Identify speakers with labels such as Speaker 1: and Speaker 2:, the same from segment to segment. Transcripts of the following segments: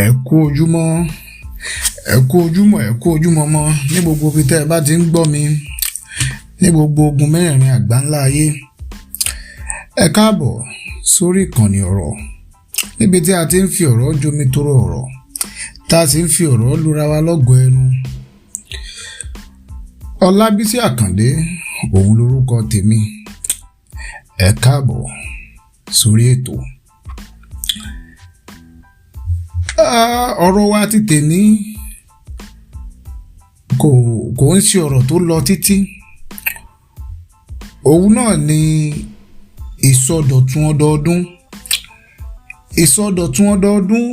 Speaker 1: Ẹ kú ojúmọ́, ẹ kú ojúmọ́, ẹ kú ojúmọ́ mọ́ ní gbogbo ibi tẹ́ ẹ bá ti ń gbọ́ mi, ní gbogbo ogun mẹ́rẹ̀ẹ̀rin àgbáńlá ayé. Ẹ káàbọ̀ sórí ìkànnì ọ̀rọ̀, níbi tí a ti ń fi ọ̀rọ̀ jomi toro ọ̀rọ̀, tá a sì ń fi ọ̀rọ̀ lura wa lọ́gọ̀ọ́ ẹnu. Ọlábísí Àkàndé òun lorúkọ tèmi. Ẹ káàbọ̀ sórí ètò. Ọ̀rọ̀ wa ti tèmi kò ń ṣe ọ̀rọ̀ tó lọ títí. Òun náà ni ìsọdọ̀tun ọdọọdún. Ìsọdọ̀tun ọdọọdún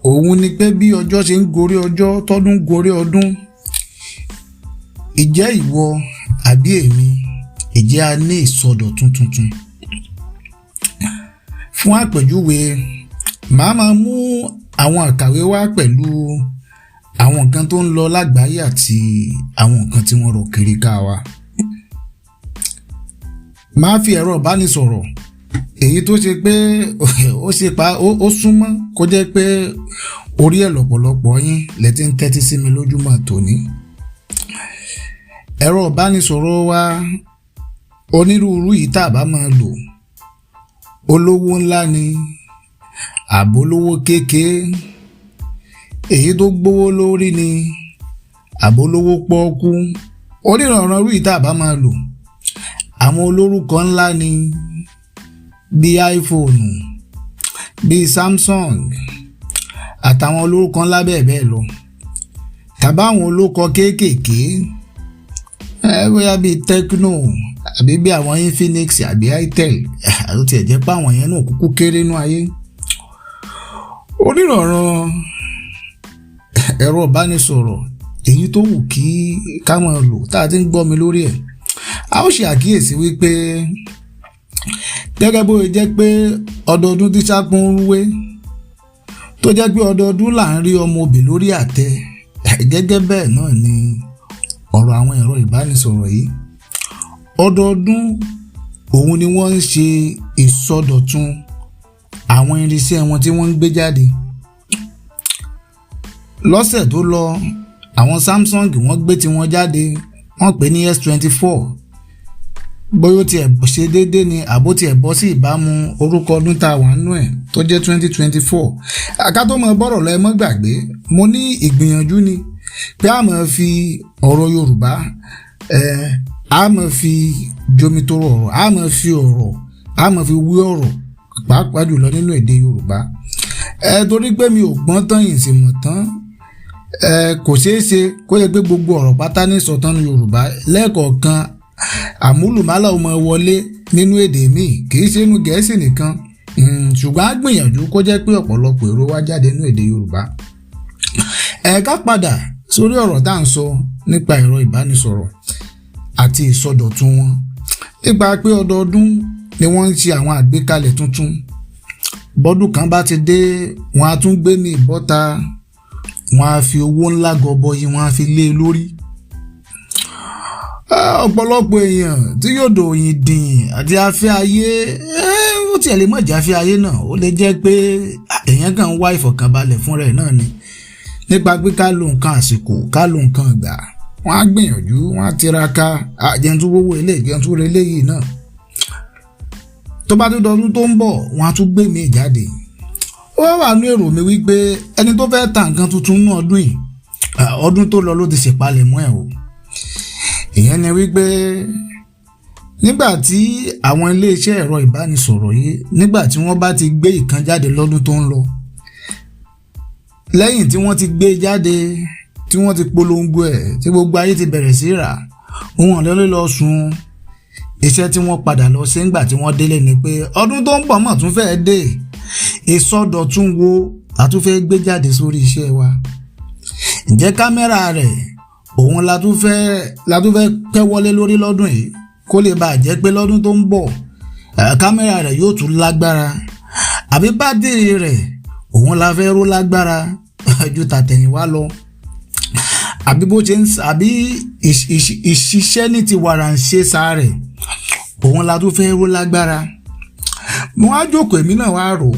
Speaker 1: òun ni pé bí ọjọ́ ṣe ń gorí ọjọ́, tọ́dún gorí ọdún, ìjẹ́ ìwọ àbí èmi, ìjẹ́ a ní ìsọdọ̀tun tuntun? Fún àpèjúwe, màá máa mú àwọn àkàwé wá pẹ̀lú àwọn nǹkan tó ń lọ lágbàáyé àti àwọn nǹkan tí wọ́n rọ̀ kiri ká wa. Màá fi ẹ̀rọ ìbánisọ̀rọ̀ èyí tó ṣe pé ó ṣe pa ó súnmọ́ kó jẹ́ pé orí ẹ̀ lọ́pọ̀lọpọ̀ yín lẹ ti ń tẹ́tí sí mi lójúmọ́ tòní. Ẹ̀rọ ìbánisọ̀rọ̀ wa onírúurú yìí tá a bá máa lò, olówó ńlá ni àbólówó kékeré, èyí tó gbówó lórí ni àbólówó pọ́ọ́kú, onírànràn irú yìí tá a bá máa lò, àwọn olórúkọ ńlá ni bíi iPhone, bíi Samsung àtàwọn olórúkọ ńlá bẹ́ẹ̀ bẹ́ẹ̀ lọ, tàbí àwọn olókọ kéékèèké, bóyá bíi Tecno àbí bí àwọn Infinix àbí Itel, ó tiẹ̀ jẹ́ pé àwọn yẹn náà kúkú kéré nú ayé. Onírànràn ẹ̀rọ ìbánisọ̀rọ̀ èyí tó wù kí ká máa lò tá a ti ń gbọ́ mi lórí ẹ̀, a ó ṣe àkíyèsí wípé gẹ́gẹ́ bó ṣe jẹ́ pé ọdọọdún tí sápọn ń rúwé, tó jẹ́ pé ọdọọdún là ń rí ọmọ obì lórí àtẹ, gẹ́gẹ́ bẹ́ẹ̀ náà ni ọ̀rọ̀ àwọn ẹ̀rọ ìbánisọ̀rọ̀ yìí. Ọdọọdún òun ni wọ́n ń ṣe ìsọdọ̀tun àwọn irinṣẹ́ wọn tí wọ́n ń gbé jáde. Lọ́sẹ̀ tó lọ, àwọn Samsung wọ́n gbé tiwọn jáde, wọ́n pè ní S24. Bóyá ó tiẹ̀ ṣe déédé ni àbó tiẹ̀ bọ́ sí ìbámu orúkọ ọdún tá a wà nínú ẹ̀ tó jẹ́ 2024. Ká tó mọ bọ́rọ̀ lọ, ẹ mọ́ gbàgbé mo ní ìgbìyànjú ni pé a máa fi ọ̀rọ̀ Yorùbá, a máa fi jomitoro ọ̀rọ̀, a máa fi ọ̀rọ̀, a máa fi wí ọ̀rọ̀, pàápàá jùlọ nínú èdè Yorùbá. Torí pé mi ò gbọ́n tán yìí sì mọ̀ tán, kò ṣeé ṣe kó yẹ pé gbogbo ọ̀rọ̀ pátá ní sọ̀tàn ní Yorùbá. Lẹ́ẹ̀kọ̀ọ̀kan àmúlùmálà ó máa wọlé nínú èdè míì, kì í ṣe inú Gẹ̀ẹ́sì nìkan, ṣùgbọ́n á gbìyànjú kó jẹ́ pé ọ̀pọ̀lọpọ̀ èrò wá jáde nínú èdè Yorùbá. Ẹ ká padà sórí ọ̀rọ̀ tá à ń sọ nípa ẹ̀rọ ìbánisọ̀rọ̀ àti ìsọdọ̀tun wọn, nípa pé ọdọọdún ni wọ́n ń ṣe àwọn àgbékalẹ̀ tuntun. Bọ́dún kan bá ti dé, wọ́n á tún gbé ní ìbọ́ta, wọ́n á fi owó ńlá gọbọi, wọ́n á fi lé e lórí. Ọ̀pọ̀lọpọ̀ èèyàn tí yóò dòyìn dìn àti afẹ́ ayé, ó tiẹ̀ lè mọ̀ jẹ́ afẹ́ ayé náà, ó lè jẹ́ pé èèyàn kàn ń wá ìfọ̀kànbalẹ̀ fúnra ẹ̀ náà ni, nípa pé ká lo nǹkan àsìkò, ká lo nǹkan ìgbà. Wọ́n á gbìyànjú, wọ́n á tiraka, àjẹntú wówó ilé ìjẹntú rẹ léyìí náà. Tó bá tún dọdún tó ń bọ̀, wọ́n á tún gbé mi jáde. Ó wà ní èrò mi wípé ẹni tó fẹ́ ta nǹkan tuntun ní ọdún yìí, ọdún tó lọ ló ti ṣèpalẹ̀mọ́ ẹ̀ o. Ìyẹn ni wípé nígbà tí àwọn iléeṣẹ́ ẹ̀rọ ìbánisọ̀rọ̀ yìí, nígbà tí wọ́n bá ti gbé ìkan jáde lọ́dún tó ń lọ, lẹ́yìn tí wọ́n ti gbé jáde, tí wọ́n ti polongo ẹ̀, tí gbogbo ayé ti bẹ̀rẹ̀ sí rà, òun ọ̀lẹ́ lọ sùn. Iṣẹ́ tí wọ́n padà lọ ṣe ńgbà tí wọ́n délé ni pé ọdún tó ń bọ̀ mọ̀ tún fẹ́ẹ́ dé, ìsọdọ̀tun wo la tún fẹ́ gbé jáde sórí iṣẹ́ wa? Ǹjẹ́ kámẹ́rà rẹ̀ òun la tún fẹ́ pẹ́ wọlé lórí lọ́dún yìí, kó lè bàa jẹ́ pé lọ́dún tó ń bọ̀ kámẹ́rà rẹ̀ yóò tún lágbára, àbí bátìrì rẹ̀ òun la fẹ́ ró lágbára ju tàtẹ̀yìnwá lọ, àbí bó ṣe ń àbí ìṣiṣẹ́ ní ti wàrà ń ṣe sáré òun la tún fẹ́ ró lágbára? Mo wá jókòó, èmi náà wá rò.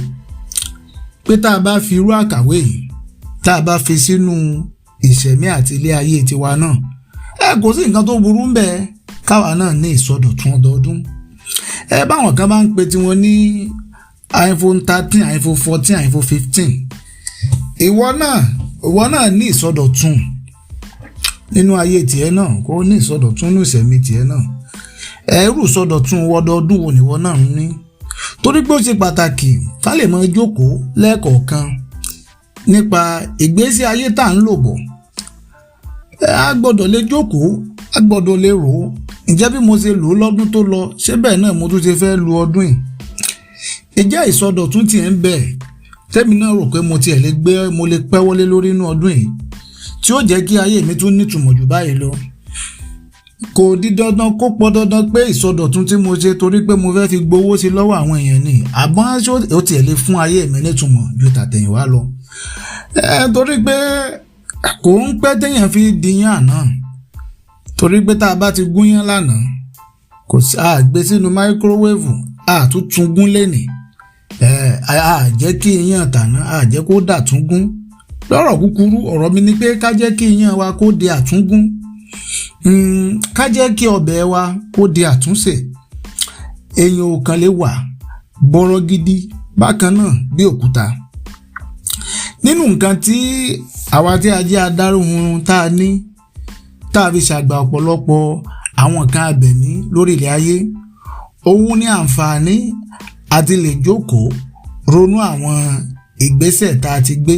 Speaker 1: Pé tá a bá fi irú àkàwé yìí, tá a bá fi sínú ìṣẹ̀mí àti ilé ayé tiwa náà, ẹ kò sí nǹkan tó burú ń bẹ káwa náà ní ìsọdọ̀tun ọdọọdún. Ẹ báwọn kan bá ń pe tiwọn ní iPhone 13, iPhone 14, iPhone 15, ìwọ náà ní ìsọdọ̀tun nínú ayé tiẹ̀ náà, kó ní ìsọdọ̀tun nínú ìṣẹ̀mí tiẹ̀ náà. Ẹrú ìsọdọ̀tun ọdọọdún wo nìwọ náà ń ní? Torí pé ó ṣe pàtàkì ká lè máa jókòó lẹ́ẹ̀kọ̀ọ̀kan nípa ìgbésí ayé tá à ń lò bọ̀. A gbọ́dọ̀ lè jókòó, a gbọ́dọ̀ lè rò ó: ǹjẹ́ bí mo ṣe lò ó lọ́dún tó lọ, ṣé bẹ́ẹ̀ náà mo tún ṣe fẹ́ lu ọdún yìí? Ìjẹ́ ìsọdọ̀tun tiẹ̀ ń bẹ tẹ́mi náà rò pé mo tiẹ̀ lè gbé, mo lè pẹ́ wọlé lórí inú ọdún yìí, tí ó jẹ́ kí ayé mi tún nítumọ̀ jù báyìí lọ? Kò di dandan kó pọn dandan pé ìsọdọ̀tun tí mo ṣe torí pé mo fẹ́ fi gbowó sí lọ́wọ́ àwọn èèyàn ni, àmọ́ ṣó ó tiẹ̀ lè fún ayé mi nítumọ̀ ju tàtẹ̀yìnwá lọ? Ẹ torí pé kò ń pẹ́ téèyàn fi diyán àná, torí pé tá a bá ti gúnyán lánàá, kò sí a gbé sínú microwave, a tún tún gún lénìí, ẹ a jẹ́ kí iyán tàná, a jẹ́ kó dà tún gún. Lọ́rọ̀ kúkúrú, ọ̀rọ̀ mi ni pé ká jẹ́ kí iyán wa kó di àtúngún, ká jẹ́ kí ọbẹ̀ wa kó di àtúnṣe. Èèyàn ò kàn lè wà bọ́rọ̀ gidi bákan náà bí òkúta. Nínú nǹkan tí àwa tí a jẹ́ adáríhurun tá a ní, tá a fi ṣàgbà ọ̀pọ̀lọpọ̀ àwọn nǹkan abẹ̀mí lórí ilẹ̀ ayé, òun ní àǹfààní àti lè jókòó ronú àwọn ìgbésẹ̀ tá a ti gbé,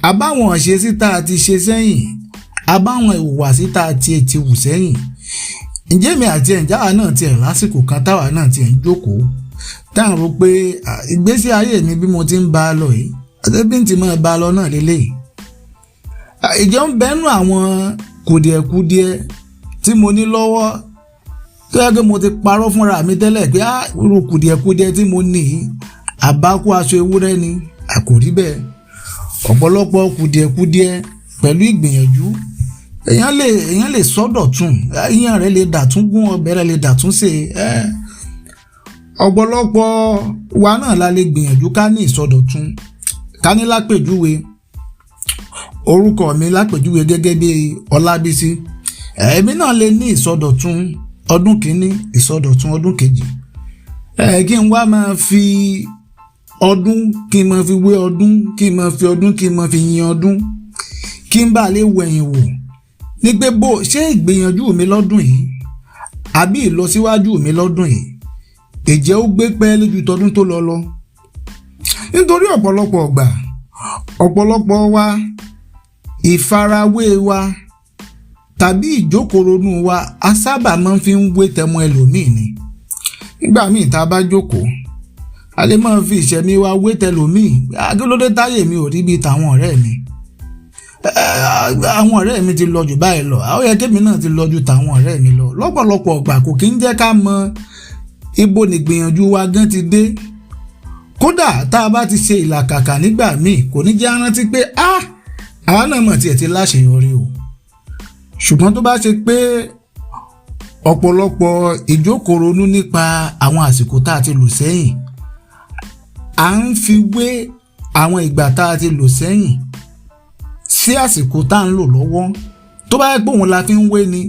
Speaker 1: àbáwọn ìṣesí tá a ti ṣe sẹ́yìn, àbáwọn ìhùwàsí tá a ti wù sẹ́yìn. Ǹjẹ́ mi àti ẹ̀, ǹjẹ́ àwa náà tiẹ̀ lásìkò kan táwa náà tiẹ̀ ń jókòó, tá à ń rò pé ìgbésí ayé mi bí mo ti ń bá a lọ yìí, àti bí n ti máa bá a lọ náà lélẹ́yìí, ìjọ ń bẹ́nu àwọn kùdìẹ̀kudiẹ tí mo ní lọ́wọ́ tó yẹ kí mo ti parọ́ fúnra mi tẹ́lẹ̀ pé irú kùdìẹ̀kudiẹ tí mo ní yìí, àbákú aṣọ ewúrẹ́ ni? Kò rí bẹ́ẹ̀. Ọ̀pọ̀lọpọ̀ kùdìẹ̀kudiẹ, pẹ̀lú ìgbìyànjú, èèyàn lè sọ́dọ̀tun, iyán rẹ̀ lè dàtún gún, ọbẹ̀ rẹ̀ lè dàtún sè é. Ọ̀pọ̀lọpọ̀ wa náà la lè gbìyànjú ká ní ìsọdọ̀tun. Ká ní lápèjúwe, orúkọ mi lápèjúwe gẹ́gẹ́ bí Ọlábísí, èmi náà lè ní ìsọdọ̀tun ọdún kìíní, ìsọdọ̀tun ọdún kejì, ẹ kí n wá máa fi ọdún, kí n máa fi wé ọdún, kí n máa fi ọdún, kí n máa fi yin ọdún, kí n bá lè wẹ̀yìn wò ní pé bó ṣé ìgbìyànjú mi lọ́dún yìí àbí ìlọsíwájú mi lọ́dún yìí, ìjẹ́ ó gbé pẹ́ lójú tọdún tó lọ lọ. Nítorí ọ̀pọ̀lọpọ̀ ọgbà, ọ̀pọ̀lọpọ̀ wa, ìfarawé wa tàbí ìjókòó wa, a sábà máa ń fi ń wé tẹmọ ẹlòmíì ni. Nígbà míì tá a bá jókòó, a lè máa fi ìṣẹ̀mí wa wé tẹlòmíì. Akílódé táyè mi ò rí bíi tàwọn ọ̀rẹ́ mi? Àwọn ọ̀rẹ́ mi ti lọ jù báyìí lọ, àwọn yẹ kémi náà ti lọ ju tàwọn ọ̀rẹ́ mi lọ. Lọ́pọ̀lọpọ̀ ọgbà, kò kí ń jẹ́ ká mọ ibo nìgbìyànjú wa gan ti dé. Kódà tá a bá ti ṣe ìlàkàkà nígbà míì, kò ní jẹ́ rántí pé ah, àwa náà mọ̀ tiẹ̀ ti láṣeyọrí o. Ṣùgbọ́n tó bá ṣe pé ọ̀pọ̀lọpọ̀ ìjókòó ronú nípa àwọn àsìkò tá a ti lò sẹ́yìn, à ń fi wé àwọn ìgbà tá a ti lò sẹ́yìn sí àsìkò tá à ń lò lọ́wọ́, tó bá yẹ pé òun la fi ń wé ni,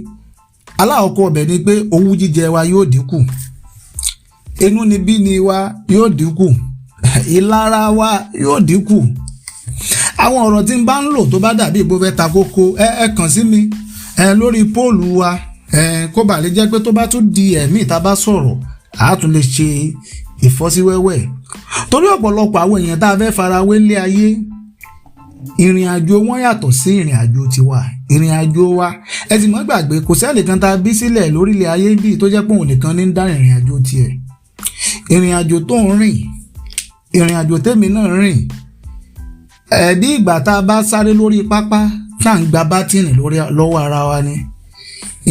Speaker 1: alákọ̀ọ́kọ́ ọbẹ̀ ni pé owú jíjẹ wa yóò dínkù, inúnibíni wa yóò dínkù, ìlara wa yóò dínkù. Àwọn ọ̀rọ̀ tí n bá ń lò tó bá dàbí ìbò fẹ́ ta kókó, ẹ kàn sí mi ẹ lórí póòlù wa, ẹ kó bà lè jẹ́ pé tó bá tún di ẹ̀mí ìta bá sọ̀rọ̀, a tún lè ṣe ìfọ́síwẹ́wẹ́. Torí ọ̀pọ̀lọpọ̀ àwọn èèyàn tá a fẹ́ farawé lé ayé, ìrìn àjò wọn yàtọ̀ sí ìrìn àjò tiwa. Ìrìn àjò wa, ẹ sì mọ́ gbàgbé, kò sẹ́nìkan tá a bí sílẹ̀ lórílẹ̀ ayé bíi tó jẹ́ pé òun nìkan ní ń dá ìrìn àjò tiẹ̀. Ìrìn àjò tó ń rìn, ìrìn àjò tèmi náà rìn, ẹ̀ẹ́dí ìgbà tá a bá sáré lórí pápá tá à ń gba bátìnì lọ́wọ́ ara wa ni.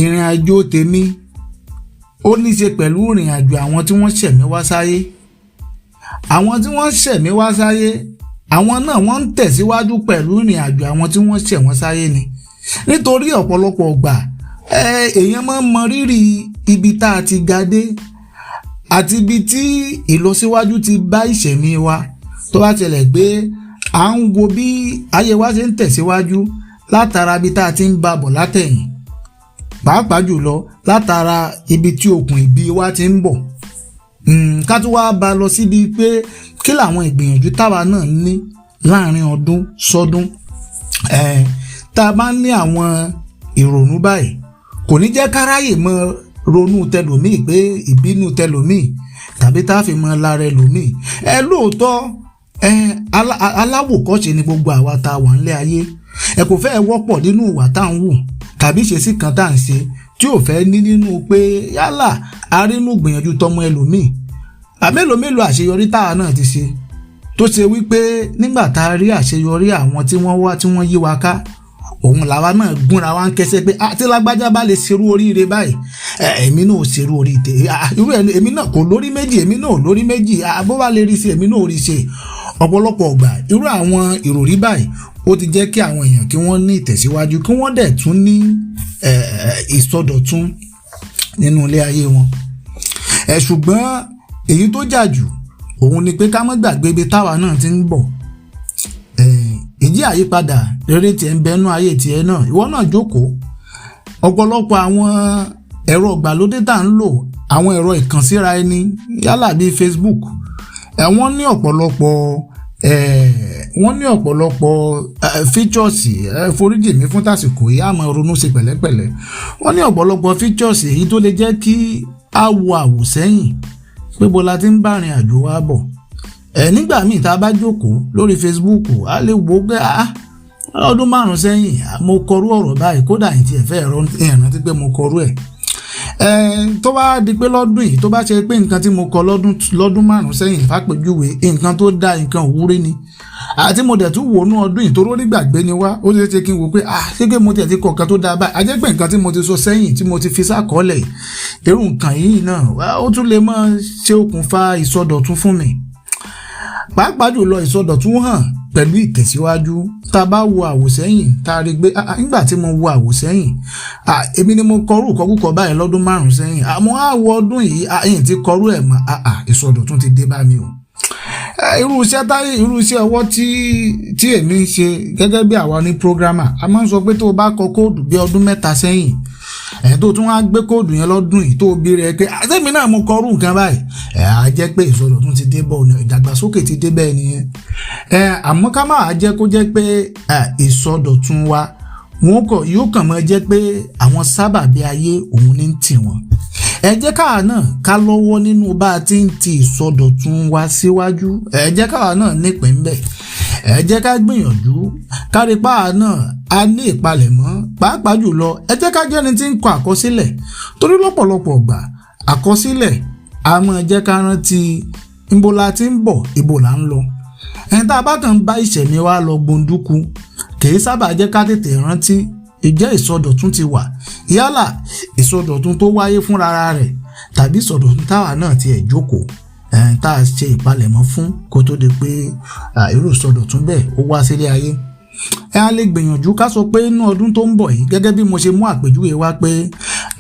Speaker 1: Ìrìn àjò tèmi ó ní í ṣe pẹ̀lú ìrìn àjò àwọn tí wọ́n ṣẹ̀mí wá sáyé. Àwọn tí wọ́n ṣẹ̀mí wá sáyé, àwọn náà wọ́n ń tẹ̀síwájú pẹ̀lú ìrìn àjò àwọn tí wọ́n ṣẹ̀ wọ́n sáyé ni. Nítorí ọ̀pọ̀lọpọ̀ ọgbà, èèyàn máa ń mọ rírì ibi tá a ti ga dé àti ibi tí ìlọsíwájú ti bá ìṣẹ̀mí wa. Tó bá tilẹ̀ gbé à ń wo bí ayé wa ṣe ń tẹ̀síwájú látara ibi tá a ti ń ba bọ̀ látẹ̀yìn, pàápàá jùlọ látara ibi tí okùn ìbí wa ti ń bọ̀, ká tún wá bá lọ síbi pé kí làwọn ìgbìyànjú táwa náà ní láàrin ọdún sọ́dún. Tá a bá ní àwọn ìrònú báyìí, kò ní jẹ́ káráyè mọ́ ronú tẹlòmíì pé ìbínú tẹlòmíì tàbí tá a fi mọ lára ẹlòmíì. Ẹ lóòótọ́, ẹ aláwòkọ́ṣe ni gbogbo àwa tá a wà nílé ayé. Ẹ kò fẹ́ wọ́pọ̀ nínú ìwà tá à ń wù tàbí ìṣesí kan tá à ń ṣe tí ò fẹ́ ní nínú pé yálà arínú gbìyànjú tọmọ ẹlòmíì. Àmélòó mélòó àṣeyọrí táwa náà ti ṣe tó ṣe wípé nígbà tá a rí àṣeyọrí àwọn tí wọ́n wá tí wọ́n yí wa ká, òun làwa náà gúnra wa ń kẹsẹ́ pé àti lágbájá bá lè ṣerú oríire báyìí, èmi náà ò ṣerú oríire irú ẹ̀, èmi náà kò lórí méjì, èmi náà ò lórí méjì, bó bá lè rí ṣe, èmi náà ò rí ṣe. Ọ̀pọ̀lọpọ̀ ọgbà, irú àwọn ìròrí báyìí, ó ti jẹ́ kí àwọn èèyàn kí wọ́n ní ìtẹ̀síwájú, kí wọ́n dẹ̀ tún ní ìsọdọ̀tun nínú ilé ayé wọn. Ṣùgbọ́n èyí tó jà jù òun ni pé ká má gbàgbé ibi táwa náà ti ń bọ̀. Ìdí àyípadà rere tiẹ̀ ń bẹnu ayé tiẹ̀ náà, ìwọ náà jókòó. Ọ̀pọ̀lọpọ̀ àwọn ẹ̀rọ ìgbàlódé tá à ń lò, àwọn ẹ̀rọ ìkànsíra ẹni, yálà bíi Facebook, ẹ̀ wọ́n ní ọ̀pọ̀lọpọ̀ features. Ẹ foríjì mi fún tàsìkò yìí, àmọ́ ronú sí pẹ̀lẹ́pẹ̀lẹ́. Wọ́n ní ọ̀pọ̀lọpọ̀ features èyí tó lè jẹ́ kí a wo àwòsẹ́yìn pé bó la ti ń bá rìn àjò wa bọ̀. Ẹ nígbà míì tá a bá jókòó lórí Facebook, a lè wò ó pé, ah, ọdún 5 sẹ́yìn mo kọrú ọ̀rọ̀ báyìí, kódà ìtì ẹ̀fẹ́ ẹ̀rọ ìrántí pé mo kọrú ẹ̀. Ẹ tó bá di pé lọ́dún yìí, tó bá ṣe pé nǹkan tí mo kọ lọ́dún 5 sẹ́yìn fàpèjúwe, nǹkan tó dá, nǹkan òwúrí ni, àti mo dẹ̀ tún wò nú ọdún yìí, toró nígbàgbé ni wá, ó ṣeé ṣe kí n wò pé, ah, ṣé pé mo tiẹ̀ ti kọ nǹkan tó dáa báyìí? A jẹ́ pé nǹkan tí mo ti sọ sẹ́yìn, tí mo ti fi sákọọ́lẹ̀, irú nǹkan yìí náà, ó tún lè máa ṣe okùnfà ìsọdọ̀tun fún mi. Pàápàá jùlọ, ìsọdọ̀tun hàn pẹ̀lú ìtẹ̀síwájú. Tá a bá wo àwòsẹ́yìn, tá a rí gbé nígbà tí mo wo àwòsẹ́yìn, èmi ni mo kọrú ìkọkúkọ báyìí lọ́dún 5 sẹ́yìn, àmọ́ àwọ̀ ọdún yìí ẹ̀yìn ti kọrú ẹ̀ mọ́, ìsọdọ̀tun ti dé bá mi o. Irú iṣẹ́ táyé, irú iṣẹ́ ọwọ́ tí èmi ń ṣe gẹ́gẹ́ bí àwa ní programmer, a máa ń sọ pé tó o bá kọ code bí ọdún 3 sẹ́yìn ẹ̀, tó tún wá gbé code yẹn lọ́dún yìí, tó o bí rẹ pé àtẹ̀mí náà mo kọrú nǹkan báyìí, ẹ̀ á jẹ́ pé ìsọdọ̀tun ti dé bọ̀, ìdàgbàsókè ti dé bẹ́ẹ̀ nìyẹn. Ẹ̀ àmọ́ ká máa jẹ́ kó jẹ́ pé ìsọdọ̀tun wa wọn kọ yóò kàn máa jẹ́ pé àwọn sábàbí ayé òun ní tì wọ́n. Ẹ jẹ́ káwa náà ká lọ́wọ́ nínú bá a ti ń ti ìsọdọ̀tun wa síwájú. Ẹ jẹ́ káwa náà nípìn bẹ́ẹ̀. Ẹ jẹ́ ká gbìyànjú kárí páà náà a ní ìpalẹ̀mọ́. Pàápàá jùlọ, ẹ jẹ́ ká jẹ́ni tí ń kọ àkọsílẹ̀, torí lọ́pọ̀lọpọ̀ ọgbà, àkọsílẹ̀ a máa jẹ́ ká rántí ibo la ti ń bọ̀, ibo là ń lọ. Ẹni tá a bá kàn ń bá ìṣẹ̀mí wa lọ gbòǹdùkú, kì í sábà jẹ́ ká tètè rántí ìjẹ́ ìsọdọ̀tun ti wà, yálà ìsọdọ̀tun tó wáyé fúnra rẹ̀ tàbí ìsọdọ̀tun táwa náà tiẹ̀ jókòó tá a ṣe ìpalẹ̀mọ́ fún kó tó di pé irú ìsọdọ̀tun bẹ́ẹ̀ ó wá sílé ayé. Ẹ á lè gbìyànjú ká sọ pé inú ọdún tó ń bọ̀ yìí, gẹ́gẹ́ bí mo ṣe mú àpèjúwe wá pé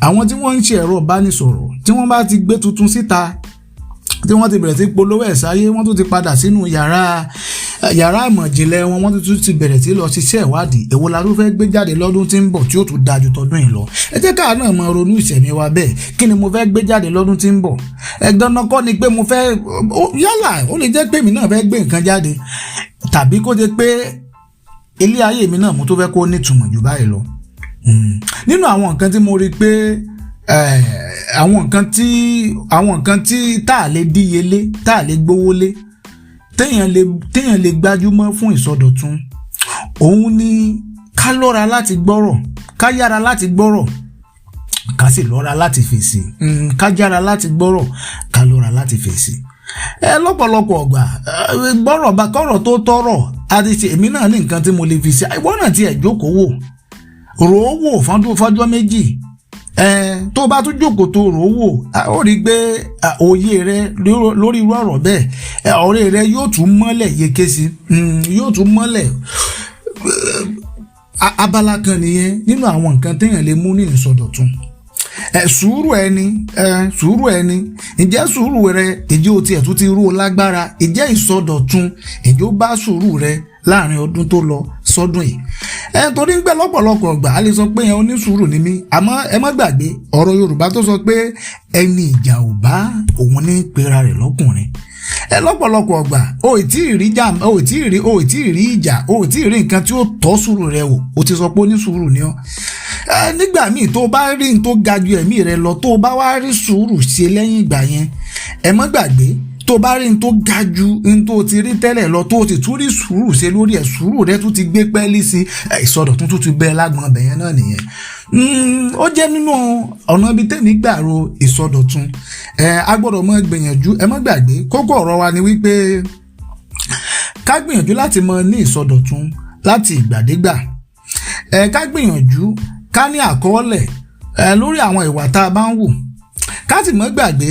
Speaker 1: àwọn tí wọ́n ń ṣe ẹ̀rọ ìbánisọ̀rọ̀, tí wọ́n bá ti gbé tuntun síta, tí wọ́n ti bẹ̀rẹ̀ sí polówó ẹ̀ sáyé, wọ́n tún ti padà sínú yàrá ìmọ̀jìnlẹ̀ wọn, wọ́n tún ti bẹ̀rẹ̀ sí lọ ṣiṣẹ́ ìwádìí, èwo la tún fẹ́ gbé jáde lọ́dún tí ń bọ̀ tí ó tún dájú tọdún yìí lọ. Ẹ jẹ́ káà náà máa ronú ìṣẹ̀mí wa bẹ́ẹ̀. Kí ni mo fẹ́ gbé jáde lọ́dún tí ń bọ̀? Ẹ̀gbọ́n kọ́ ni pé mo fẹ́, yálà ó lè jẹ́ pé èmi náà fẹ́ gbé nǹkan jáde, tàbí kó jẹ́ pé ilé ayé mi náà mo tó fẹ́ kó nítumọ̀ jù báyìí lọ. Nínú àwọn nǹkan tí mo rí pé àwọn nǹkan tí tá a lè díyelé, tá a lè gbówó lé, téèyàn lè gbájúmọ́ fún ìsọdọ̀tun, òun ni ká lọ́ra láti gbọ́rọ̀, ká yára láti gbọ́rọ̀, ká sì lọ́ra láti fèsì. Ká yára láti gbọ́rọ̀, ká lọ́ra láti fèsì. Ẹ lọ́pọ̀lọpọ̀ ọgbà, gbọ́rọ̀ bá kọ́rọ̀ tó tọ́rọ̀ àti ṣe, èmi náà ní nǹkan tí mo lè fi ṣe. Ìwọ náà tiẹ̀ jókòó wò, rò ó wò fọ́jọ́ 2. Ẹ tó bá tún jókòó tó rò ó wò, ó rí i pé òye rẹ lórí irú ọ̀rọ̀ bẹ́ẹ̀, ọ̀rẹ́ rẹ yóò tún mọ́lẹ̀ yeke sí, yóò tún mọ́lẹ̀. Abala kan nìyẹn nínú àwọn nǹkan téèyàn lè mú ní ìsọdọ̀tun. Ẹ sùúrù ẹni, ẹ sùúrù ẹni, ǹjẹ́ sùúrù rẹ, ìjẹ́ o tiẹ̀ tún ti rú o lágbára? Ìjẹ́ ìsọdọ̀tun, ìjẹ́ ó bá sùúrù rẹ láàrin ọdún tó lọ sọ́dún yìí? Ẹ torí ń gbẹ lọ́pọ̀lọpọ̀ ọgbà, a lè sọ pé yẹn onísùúrù ni mí, àmọ́ ẹ má gbàgbé ọ̀rọ̀ Yorùbá tó sọ pé ẹni ìjà ò bá òun ní pera rẹ̀ lọ́kùnrin. Ẹ lọ́pọ̀lọpọ̀ ọgbà, o ì tí ì rí jà, o ì tí ì rí ìjà, o ì tí ì rí nǹkan tí ó tọ́ sùúrù rẹ wò, o ti sọ pé onísùúrù ni ọ́. Ẹ nígbà míì, tó bá rí n tó ga ju ẹ̀mí rẹ lọ, tó bá wá rí sùúrù ṣe lẹ́yìn ìgbà yẹn, ẹ má gbàgbé, tó bá rí n tó ga ju n tó ti rí tẹ́lẹ̀ lọ, tó ti tún rí sùúrù ṣe lórí ẹ̀, sùúrù rẹ tún ti gbé pẹ́ẹ́lí sí, ìsọdọ̀tun tún ti bẹ́ẹ̀ lágbọ̀n ọbẹ̀ yẹn náà nìyẹn. Ó jẹ́ nínú ọ̀nà ibi tẹ́mi gbà ro ìsọdọ̀tun. Ẹ a gbọ́dọ̀ mọ gbìyànjú. Ẹ má gbàgbé, kókó ọ̀rọ̀ wa ni wípé ká gbìyànjú láti mọ ní ìsọdọ̀tun láti ìgbàdégbà. Ẹ ká gbìyànjú ká ní àkọọ́lẹ̀ ẹ lórí àwọn ìwà tá a bá ń wù, ká sì mọ́ gbàgbé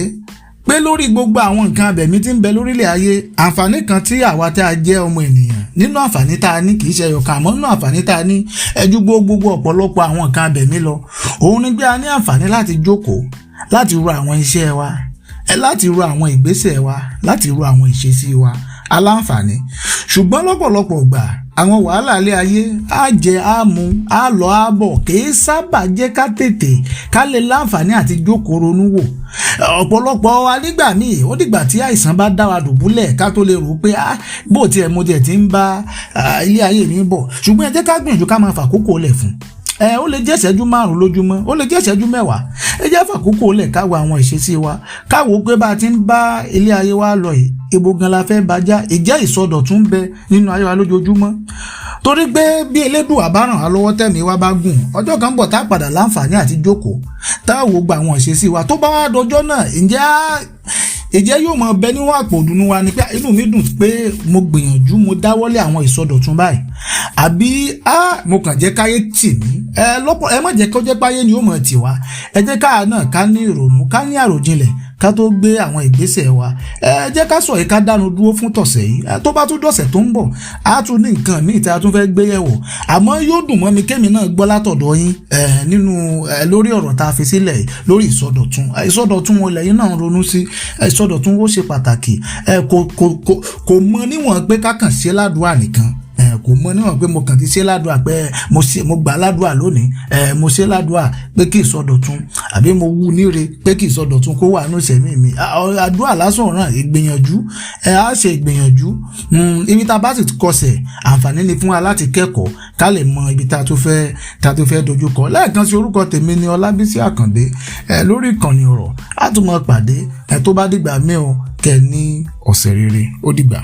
Speaker 1: pé lórí gbogbo àwọn nǹkan abẹ̀mí tí ń bẹ lórílẹ̀ ayé, àǹfààní kan tí àwa tá a jẹ́ ọmọ ènìyàn nínú àǹfààní tá a ní, kì í ṣe ẹyọkan, àmọ́ nínú àǹfààní tá a ní ẹjú gbogbo ọ̀pọ̀lọpọ̀ àwọn nǹkan abẹ̀mí lọ, òun ni pé a ní àǹfààní láti jókòó, láti ro àwọn iṣẹ́ wa, ẹ láti ro àwọn ìgbésẹ̀ wa, láti ro àwọn ìṣesí wa aláǹfààní. Ṣùgbọ́n lọ́pọ̀lọpọ̀ gbà, àwọn wàhálà ilé ayé, á jẹ, á mu, á lọ, á bọ̀, kìí sábà jẹ́ ká tètè ká lè láǹfààní àti jókòó ronú wò. Ọ̀pọ̀lọpọ̀ wa nígbà míì, ó dìgbà tí àìsàn bá dá wa dùbúlẹ̀ ká tó lè rò pé, ah, bó tiẹ̀ mo tiẹ̀ ti ń bá ilé ayé mi bọ̀. Ṣùgbọ́n ẹ jẹ́ ká gbìyànjú ká máa fàkókò lẹ̀ fún ẹ. Ó lè jẹ́ ìṣẹ́jú 5 lójúmọ́, ó lè jẹ́ ìṣẹ́jú 10. Ẹ jẹ́ fàkókò lẹ̀ ká wo àwọn ìṣesí wa, ká wò ó pé bá a ti ń bá ilé ayé wa lọ yìí, ibo gan la fẹ́ bá já? Ìjẹ́ ìsọdọ̀tun bẹ nínú ayé wa lójoojúmọ́? Torí pé bí Elédùà bá ràn á lọ́wọ́, tẹ̀mí wa bá gùn, ọjọ́ kan bọ̀ tá a padà láǹfààní àti jókòó, tá a wò gba àwọn ìṣesí wa. Tó bá wá dọjọ́ náà, ǹjẹ́ yóò mọ bẹ níwọ̀n àpò ìdùnnú wa ni pé inú mi dùn pé mo gbìyànjú, mo dáwọ́lé àwọn ìsọdọ̀tun báyìí, àbí á mo kàn jẹ́ káyé tì mí? Ẹ lọ́pọ̀, ẹ má jẹ́ kó jẹ́ páyé ni ó mọ̀ tì wá. Ẹ jẹ́ ká náà ká ní ìrònú, ká ní àròjinlẹ̀ ká tó gbé àwọn ìgbésẹ̀ wa. Ẹ jẹ́ ká sọ yìí, ká dánu dúró fún tọ̀sẹ̀ yìí. Tó bá tún dọ̀sẹ̀ tó ń bọ̀, á tún ní nǹkan míì tí a tún fẹ́ gbé yẹ̀wò. Àmọ́ yóò dùn mọ́ mi kémi náà gbọ́ látọ̀dọ̀ yín nínú lórí ọ̀rọ̀ tá a fi sílẹ̀ lórí ìsọdọ̀tun. Ìsọdọ̀tun wo lẹ́yìn náà ń ronú sí? Ìsọdọ̀tun ó ṣe pàtàkì. Kò mọ níwọ̀n pé ká kàn ṣe ládùúà nìkan. Kò mọ níwọ̀n pé mo kàn ti ṣe ládùúà, pé mo ṣe, mo gbà ládùúà lónìí, mo ṣe ládùúà pé kí ìsọdọ̀tun, àbí mo wú níre pé kí ìsọdọ̀tun kó wà nínú ìṣẹ̀mí mi. Àdúrà lásán ràn ìgbìyànjú ẹ á ṣe ìgbìyànjú. Ibi tá a bá sì kọsẹ̀, àǹfààní ni fún wa láti kẹ́kọ̀ọ́, ká lè mọ ibi tá a tún fẹ́ dojúkọ. Lẹ́ẹ̀kan sí, orúkọ tèmi ni Ọlábísí Àkàndé lórí ìkànnì ọ̀rọ̀. Á tún mọ pàdé ẹ tó bá dìgbà mí o. Kẹ́ ní ọ̀sẹ̀ rere. Ó dìgbà.